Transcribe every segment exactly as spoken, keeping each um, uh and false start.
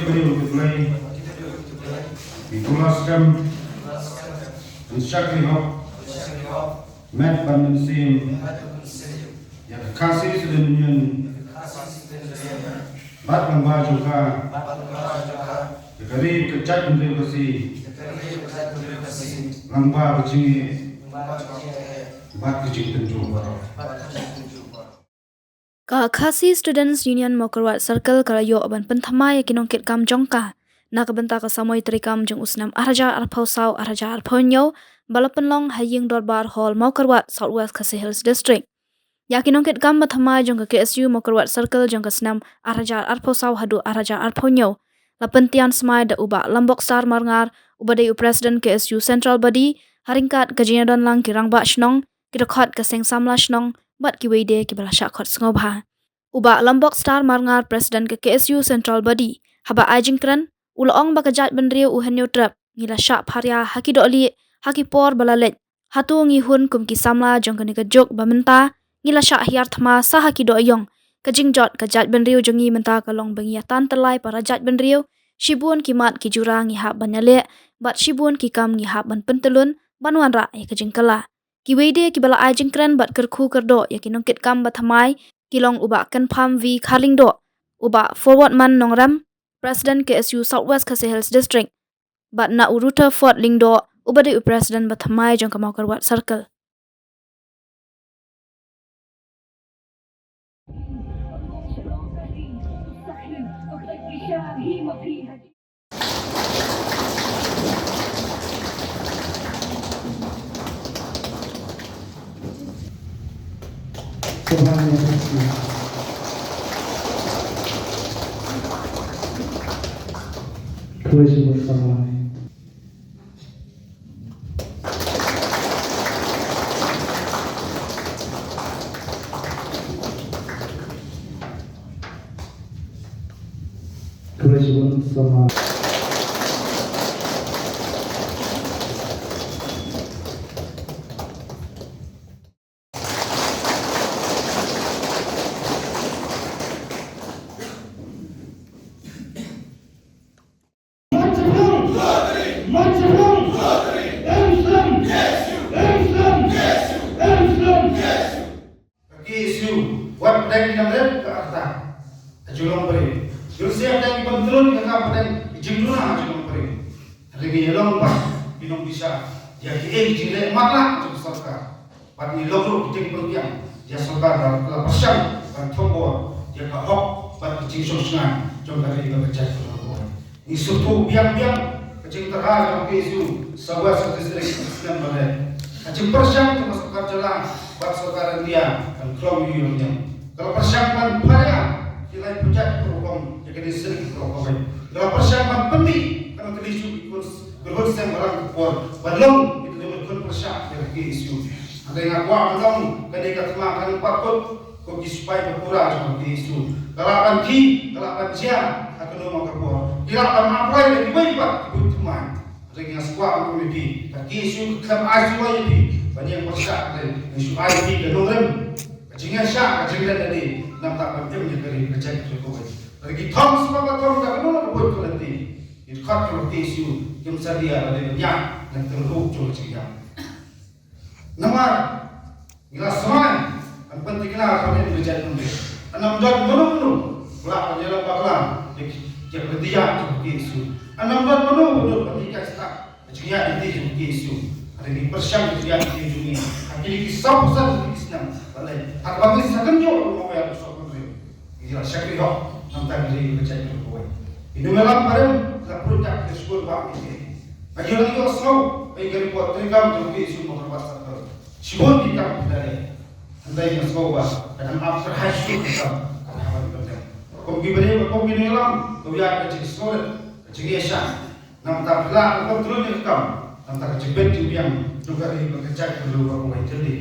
Ki briew ki Blei, ki kular skhem, ban shakri hok, met ban mynsiem ïa ka Khasi Students' Union bad lyngba jong ka ïa ka ri ka jaitbynriew Khasi lyngba ka jingeh bad ka jingtynjuh baroh. Ka Khasi Students' Union Mawkyrwat Circle ka la ïoh ban pynthymmai ïa ki nongkitkam jong ka na ka bynta ka samoi treikam jong u snem ar hajar arphew saw ar hajar arphew hynñiew, ba la pynlong ha Ïing Dorbar Hall, Mawkyrwat, South West Khasi Hills District. Ïa ki nongkitkam ba thymmai jong ka K S U Mawkyrwat Circle jong ka snem ar hajar arphew saw haduh ar hajar arphew hynñiew la pyntian smai da u Bah Lambokstar Marngar, uba dei u President K S U Central Body, ha ryngkat ka jingïadon lang ki rangbah shnong, ki dkhot ka seng samla shnong bad kiwei de kiba la shah khot sngewbha. U Bah Lambokstar Marngar, President ka K S U Central Body, haba ai jingkren, u la ong ba ka jaitbynriew u Hynñiewtrep ngi la shah pharia ha ki dohlieh ha ki por ba la leit. Hato ngi hun kum ki samla jong kane ka juk ba mynta ngi la shah hiar thma sa ha ki dohïong? Ka jingjot ka jaitbynriew jong ngi mynta ka long ba ngi ïa tan tyllai para jaitbynriew, shibun ki mat ki jura ngi hap ban ïaleh bad shibun ki kam ngi hap ban pyntyllun ban wanrah ïa ka jingkylla. Kiwei de kiba la ai jingkren bad kyrkhu kyrdoh ïa ki nongkitkam ba thymmai ki long u Bah Kynpham V Kharlyngdoh, u Bah Forwardman Nongrem, President K S U South West Khasi Hills District, bad na u Rutherford Lyngdoh, uba dei u President ba thymmai jong ka Mawkyrwat Circle. Ka K S U wat pdeng ki nongrim ka arta ha Jylliew Pyrem. Ïoh sha pdeng ki bym tylli ka kam pdeng ki jingduna ha Jylliew Pyrem. Hynrei ngi ïalong bad ki nongbishar ïa kiei ki jingleh matlah jong ka sorkar. Bad ngi long ruh ki jingpynbiang ïa sorkar ba la pyrshang ban thombor ïa ka hok bad ka jingshong shngaiñ jong ka ri bad ka jaitbynriew. Ngi sngewthuh biang biang ka jingtyrha jong ka K S U South West District ha ka snem ba dei. Ka jingpyrshang jong ka sorkar jylla bad sorkar India kan khlong ïa u niam. Ka la pyrshang ban pharia ki laiphew jait ka rukom ïa ka district ka rukom. Ka la pyrshang ban pynmih ban kylli shuh ki kurs Kyrhun seng balang ka por ban long kita jong ka khun pyrshah ïa ka K S U. Hynrei nga kwah ban ong kane ka thma kan pat kut kum ki sipai ba pura jong ka K S U. Ka lah ban khih, ka lah ban jia ha kano ma ka por. Ki lah ban apply da kiwei pat ki buit thymmai. Hynrei nga kwah ban ong ïa phi, ka K S U ka khlem ai shuwa ïa phi ban ïeng pyrshah, hynrei ngi shu ai ïa phi ka nongrim, ka jingïaishah, ka jinglen lade, namar ban im ïa ka ri ka jaitbynriew kawei. Hynrei ki thong shuwa ba thong da kano ka buit ka lynti. Ki dkhot jong ka K S U kim satia lane ban ïaid na ka tyrhuh jong ka jingïap. Namar ngi la smai ban pynthikna ban im ka jaitbynriew. Ym don mano mano ba lah ban ïalam bakla ïa ka lynti ïaid jong ka K S U. Ym don mano mano ban hikai stad ka jingïaid lynti jong ka K S U. Hynrei ngi pyrshang ka jingïaid lynti jong ngi ha kine ki saw phew san ki snem ba la leit. Ha kaba ngi sa kynjoh ruh ïa ka sop ka briew. Ngi la shakri hok, namar ngi la ïeng ka jaitbynriew kawei. Ki nongïalam barim la pyrshah ki shkul ba ngi. Nga ïoh, ngi ïohsngew ïa ka report treikam jong ka K S U Mawkyrwat Circle. Shibun ki kam ki la leh. Hynrei nga sngew ba ka dang ap kyrhai shuh ka kam, ka dang ap kyrhai. Kum ki briew, kum ki nongïalam, ka ïa ka jingsngewrit, ka jingïaishah. Namar phi la control ïa ka kam, namar ka jingbit jingbiang jong ka ri bad ka jaitbynriew ba kawei tylli.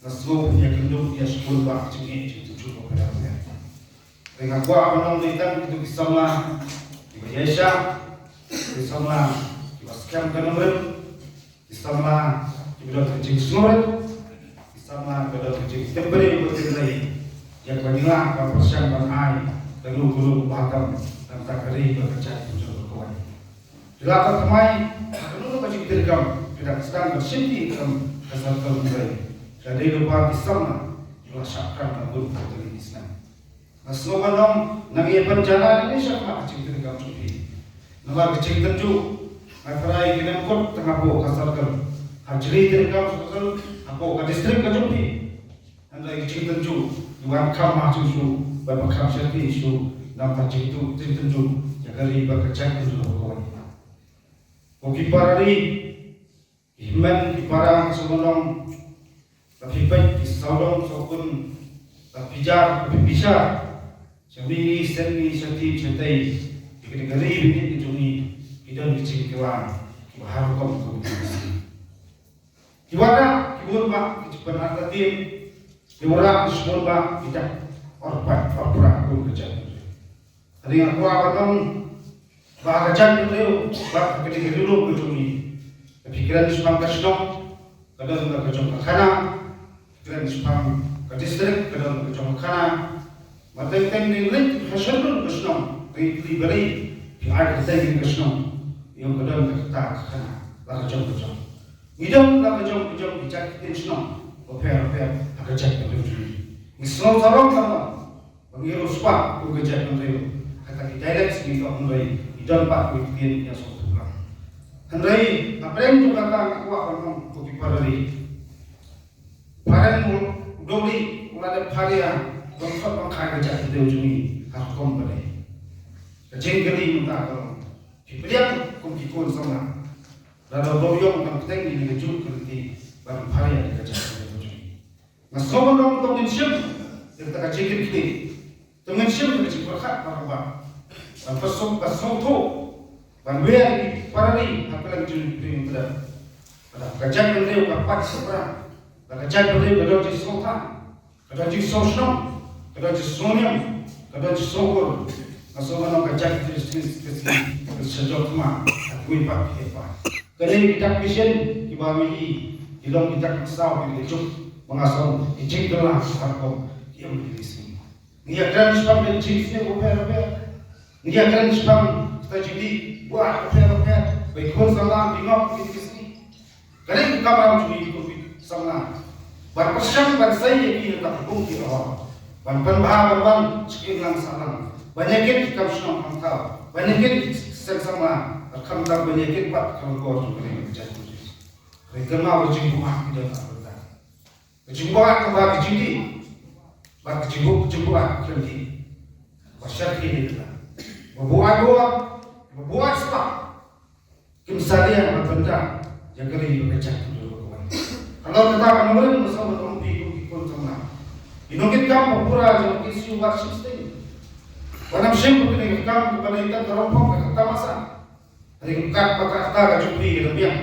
Nga sngew phin ïa kynduh ïa shibun ba ka jingeh jingtynjuh ba phi la leh. Te nga kwah ban ong dei tang kito ki samla kiba ïaishah, ki samla kiba skhem ka nongrim, ki samla kiba don ka jingsngewrit, ki samla kiba don ka jingtip briew bad tip lei ïa kaba ngi lah ban pyrshang ban ai da kano kano ka kam da Nangta ka ri bad ka jaitbynriew bakhuid. Ki la tap thymmai ha kano kano ka jingtreikam, ki dang sdang ban shim ïa ka kam ka Circle, hynrei ka dei lypa ki samla kiba la shah khrang ha bun ka ri ka shnong. Nga sngew ban ong, nang ïa pynjlan ïa ka jingtreikam jong phi. Namar ka jingtynjuh, nga tharai ki nang kut tang hapoh ka Circle, ha jingtreikam Circle, hapoh ka district ka jong phi. Hynrei ka jingtynjuh, wan kham ha jong shuh, bad ba kham sha phi shuh, namar ka jingtynjuh, jingtynjuh ïa ka ri bad ka jaitbynriew bakhuid. Ko ki para ri, ki hynmen, ki para, nga sngew ban ong, ba phi peit ki sawdong sawkun, ba phi jar, ba phi bishar sha mihngi seng ngi, sha tim sha tei, ïa ka ri bynriew ka jong ngi, ki don ki jingkylla kiba har rukom ka. Ki wanrah ki bun bah ki jingpynartatien, ki wanrah ki bun bah ki dak orpah orpah kum ka jaitbynriew. Hynrei nga kwah ban ong ba ka jaitbynriew, ba ka dei ka dulum ka jong ngi. Ka phi kren shaphang ka shnong, ka don ka jong ka khana, kren shaphang ka district, ka don ka jong ka khana. Ba teng teng ngi leit ha shnong ka shnong, ngi kylli balei phi ai ka teng ka shnong, ïa ka don ka kata ka khana, la ka jong ka jong. Ngi don la ka jong ka jong ki jait ktien shnong bapher bapher ha ka jaitbynriew jong ngi. Ngi sngew sarong sarong ba ngi riewspah kum ka jaitbynriew. Kata ki dialect ngi don, hynrei ngi don pat ki ktien ïa sngewthuh lang. Hynrei hapdeng jong kata nga kwah ban ong ko ki para ri, phareng u Doli u la dep pharia ban khot ban khai ka jaitbynriew jong ngi ha rukom ba dei. Ka jingkylli mynta ka long, phi pdiang kum ki khun samla, lada u Doli u ong ban pdiang ïa ka juk ka lynti ban pharia ïa ka jaitbynriew jong ngi. Nga sngew ban ong to ngin shim ïa kata ka jingkitkhlieh. To ngin shim ïa ka jingpyrkhat ba rangbah. Ban pynshong, ban sngewthuh, ban wer ïa ki para ri ha kylleng jong ki briew. Ka jaitbynriew ka pait shaphrang. Ka jaitbynriew ka don jingsngewthuh, ka don jingsngew shnong, ka don jingsngew niam, ka don jingsngew kur. Nga sngew ban ong ka jaitbynriew ka sngew, ka sngew jong ma, ka kuipat ka hepa. Kane ka dak vision kiba ngi ïohi ki long ki dak nuksa ki juk ba nga sngew ki jingkylla ha rukom ki em ki sngi. Ngi ïa kren shaphang ka jingsngew bapher bapher. Ngi ïa kren shaphang ka jingdih buaid bapher bapher ba ki khun samla ki ngop ki sngi. Kane ka kamram jong ngi kum ki samla ban pyrshang ban sei ïa ki na ka bynta ki awar, ban pynbha ban wan sha ki imlang sahlang, ban ïa kit ki kam shnong kam thaw, ban ïa kit ki seng samla, bad khamtam ban ïa kit pat ka lyngkor jong kane ka jaitbynriew. Hynrei kynmaw ka jingbuaid ki don ha ka bynta. Ka jingbuaid kaba ka jingdih, bad ka jingbuaid, ka jingbuaid ka jingdih. Ba shyrkhei ne kata, ba buaid bor, ba buaid spah. Kim salia ban pynda ïa ka ri bad ka jaitbynriew bakhuid. Ka long kata ka nongrim nga sngew ban ong ïa phi kum ki khun samla. Ki nongkitkam ba pura jong ka K S U wat shim sting. Wat nym shim ba kane ka kam kaba dei tang ka rongphong, ka tamasa. Hynrei kat ba kata ka jong phi ka dang biang.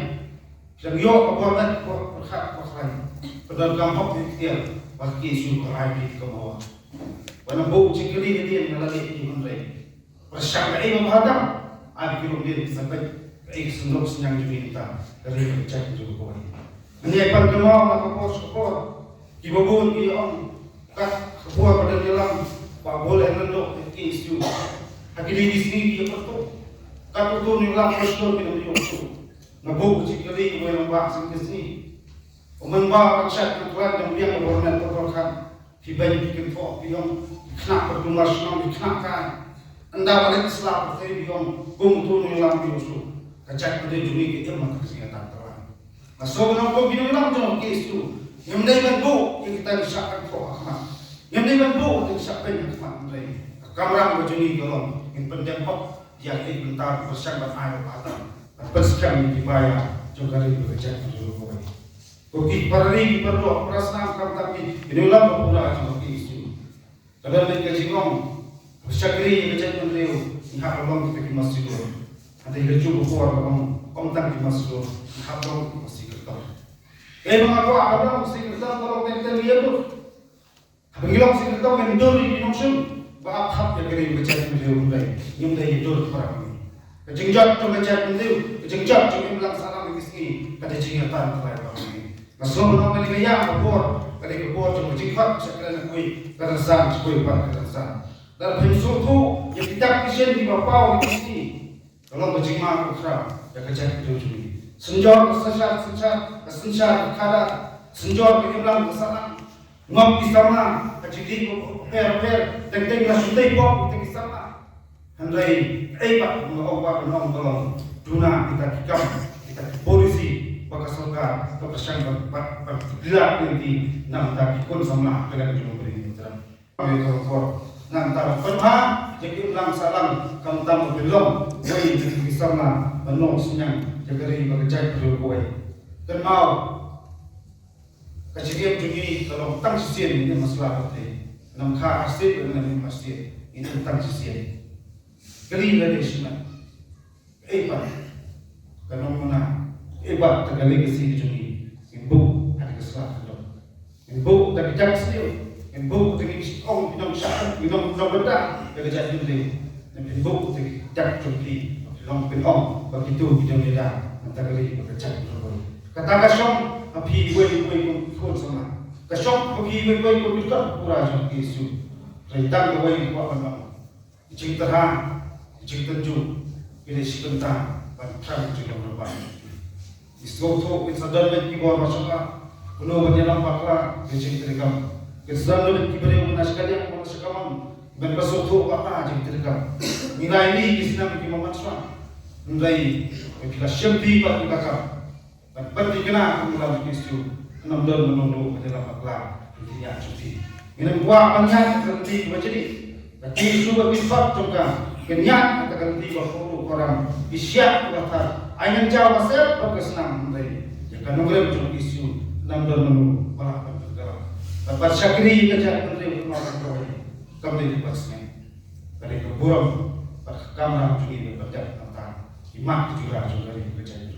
Phi dang ïoh ka bor net, ka bor pyrkhat, ka bor khlaiñ. Pyndonkam hok ïa ki ktien ba ka K S U ka ai phi ka mawar. Wat nym buh jingkylli hadien na lade ki hynrei. Pyrshang kaei ba bha tam, ai ki ruh dien ki sa peit kaei ka synduk synñiang jong ngi mynta ka ri ka jaitbynriew bakhuid. Ngi ïa pan kynmaw na ka por sha ka por, kiba bun ki ong kat ka por ba don ïalam ba bun ïa ngan dok ïa ki issue. Ha kine ki sngi ki ïa pyrtuh kat uto u ïalam ba shlur ki dang ïoh uto. Nga buh ka jingkylli kaba ïalam ba shisien ki sngi. U mynba u nang shat nang khlaiñ dang biang ka bor net ka bor khan. Phi beiñ phi kynthoh phi ong ki khynnah ba kumba shnong ki khynnah kai. Ynda ba leit sla pyrthei phi ong kum uto u nongïalam phi ong shu. Ka jaitbynriew jong ngi ka im ha ka jingïatang trai. Nga sngew ban ong kum ki nongïalam jong ka K S U, ngim dei ban buh ïa kita ki shah kynthoh ha khmat. Ngim dei ban buh ïa kita ki shah beiñ ha khmat, hynrei ka kamram ka jong ngi ka long ngin pyndep hok ïa ki bynta pyrshang ban ai ba tam ban pynskhem ïa ki ba ïa jong ka ri bad ka jaitbynriew kawei. Ko ki para ri, ki para doh, para snam, khamtam ki, ki nongïalam ba pura jong ka K S U. Ka don beit ka jingong, ba shakri ïa ka jaitbynriew, ngi hap ban long kita ki masi dur. Hynrei ka juh ka por ka ong, ym tang ki masi dur, ngi hap long ki masi kyrtong. Kaei ba nga kwah ban long masi kyrtong, ka long teng teng ïa dur. Haba ngi long masi kyrtong, ngin dur ïa ki nongshun ba ap thap ïa ka ri bad ka jaitbynriew, hynrei ngim dei ïa dur para ngi. Ka jingjot jong ka jaitbynriew, ka jingjot jong ka imlang sahlang ïa ki sngi, ka dei jingïatang trai para ngi. Nga sngew ban ong kane ka ïa ka por, ka dei ka por jong ka jingkhot sha kren na kiwei ka rynsan, sha kiwei pat ka rynsan. Lada phim sngewthuh, Ïa ki dak ki shin kiba paw ïa ki sngi ka long ka jingma kaba khraw ïa ka jaitbynriew jong ngi. Synjor ka synshar, synshar ka synshar ka khadar, synjor ka imlang ka sahlang. Ngop ki samla ha ki jaka bapher bapher, teng teng la shu tei pop kita ki samla. Hynrei ei pat nga ong ba ka nong ka long, duna kita ki kam, kita ki polisi ba ka sorkar ka pyrshang ban, ban, ban pynlait ïa ki na bynta ki khun samla ha ka liang jong ka ri. Nangta ban pynbha ïa ki imlang sahlang khamtam ban pynlong wei ïa ki samla ban long synñiang ïa ka ri bad ka jaitbynriew kawei. Kynmaw, ka jingim jong ngi ka long tang shisien, ngin ym sla pat te. Ngin ym kha arsien, ngin ym arsien, ngin ym tang shisien. Kali lade shimet. Ei pat ka nongmuna, ei pat ka legacy ka jong ngi. Ngin buh ha ka sla ka jong, ngin buh da ka jaksniew, ngin buh da ka jingong, ngi nong shah, ngi nong nong bynta da ka jaitbynriew. Ngin buh da ka jak jong ki, phi long phin ong ba kito ki jong ngi da, nangta ka ri bad ka jaitbynriew. Kata ka shong ha phi wei wei kum khun samla, ka shong ha phi wei wei kum ki kot pura jong ki Jisu. Hynrei tang kawei ka kwah ban ong. Ki jingtyrha, ki jingtynjuh ki dei shi kynta ban thrang ka jinglong rangbah. Ki sngewthuh kin sa don beit ki bor ba shong, kumno ban ïalam bakla ïa ki jingtreikam. Kin sa don beit ki briew na sha ka liang, na sha ka mon, ban ba sngewthuh bakla jingtreikam. Ngi la ïohi ki snem ki ba man shuwa. Hynrei ki la shim bha bad ki la kam. Ban pynthikna kum u Lam Jisu, ngam don mano mano ka jingïalam bakla, ka jingïaid jong phi. Ngin ym kwah ban ñiad ka lynti kaba jylliew. Ka Jisu bad ki paid jong ka, kin ñiad ka lynti ba khuid ruh khuid ram, ki shyiap ki ba thar. Ai ngin jaw ka sep bad ka snam hynrei ïa ka nongrim jong Jisu, ngam don mano ba lah ban pynkylla. Bad ban shakri ka jaitbynriew kaba kawei, kam dei ka pansngiat. Ka dei ka burom bad ka kamram jong ngi ban dep nangta ki mat ki jura jong ka ri ka jaitbynriew.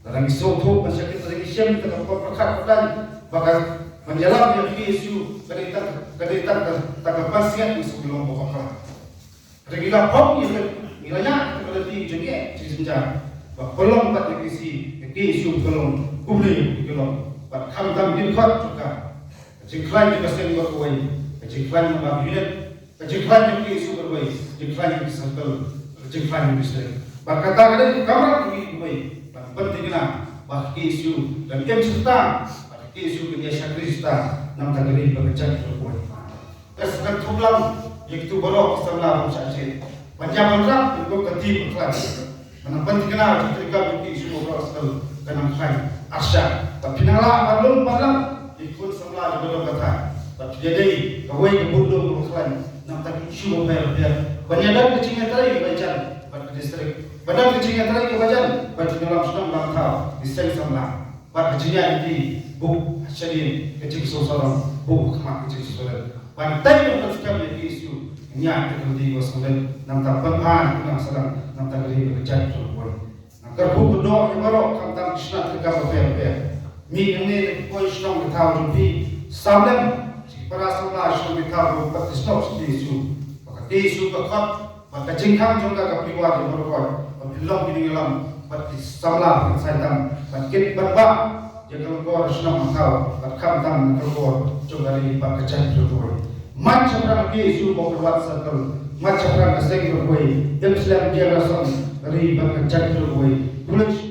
Lada ngi sngewthuh ban shakri, lada ngi shem kita ka por pyrkhat pyrdan ba ka ban ïalam ïa ka Jisu ka dei tang, ka dei tang ka, tang ka pansngiat, ngi shu long ba bakla. Lada ngi la phong ïa ka, ngi la ñiad ka lynti jong ngi, jong ngi jynjar ba pynlong bad ïa ka Jisu, ïa ka Jisu pynlong kumne ïa ka long. Bad khamtam ki dkhot jong ka, ka jingkhlaiñ jong ka seng ba kawei, ka jingkhlaiñ ba unit, ka jingkhlaiñ jong ka Jisu kawei, jingkhlaiñ jong ka circle, jingkhlaiñ jong ka district. Bad kata ka dei ka kamram jong ngi kawei ban pynthikna ba ka Jisu kan im shata, ba ka Jisu kan ïa shakri shata, nangta ka ri bad ka jaitbynriew kawei. Ka sdang thuklam ïa kitu baroh ki samla bym shah jied ban ïa ban rap ban kum ka team ba khlaiñ. Ban pynthikna jingtrei kam ïa ki issue baroh asal ka nang khlaiñ arshah. Bad phin nang lah ban lum ban lang ïa ki khun samla jong ka dong ka thaiñ. Bad phin ïa dei kawei ka bun lum ba khlaiñ na bynta ki issue bapher bapher. Ban ïa don ka jingïatrei kaba jan bad ka district. Ban don ka jingïatrei kaba jan bad ki nongïalam shnong ïalam thaw, ki seng samla. Bad ka jingïaid lynti buh ha shadien ka jingsngewsarong, buh ha khmat ka jingsngewsarong. Ban tei ban pynskhem ïa ki issue, ñiad ka lynti ba sngewlem, nangta pynbha na ka nang sdang, nangta ka ri bad ka jaitbynriew kawei. Nga kyrkhu kyrdoh ïa baroh khamtam ki shnat ki kam bapher bapher. Mih nangne na ki poi shnong ki thaw jong phi, sam lem sha ki para samla shnong ki thaw jong phi, bad snoh sha ki issue. Ba ka issue ka khot bad ka jingkhang jong ka ka pynwad ïa baroh, bad pynlong ki nongïalam bad ki samla ba kin saitam bad kit bad bah ïa ka longkor shnong thaw bad khamtam na ka longkor jong ka ri bad ka jaitbynriew kawei. Mat shaphrang ka P S U Mawkyrwat Circle, mat shaphrang ka seng baroh kawei, im slem ïa ka seng ka ri bad ka jaitbynriew kawei. Khublei.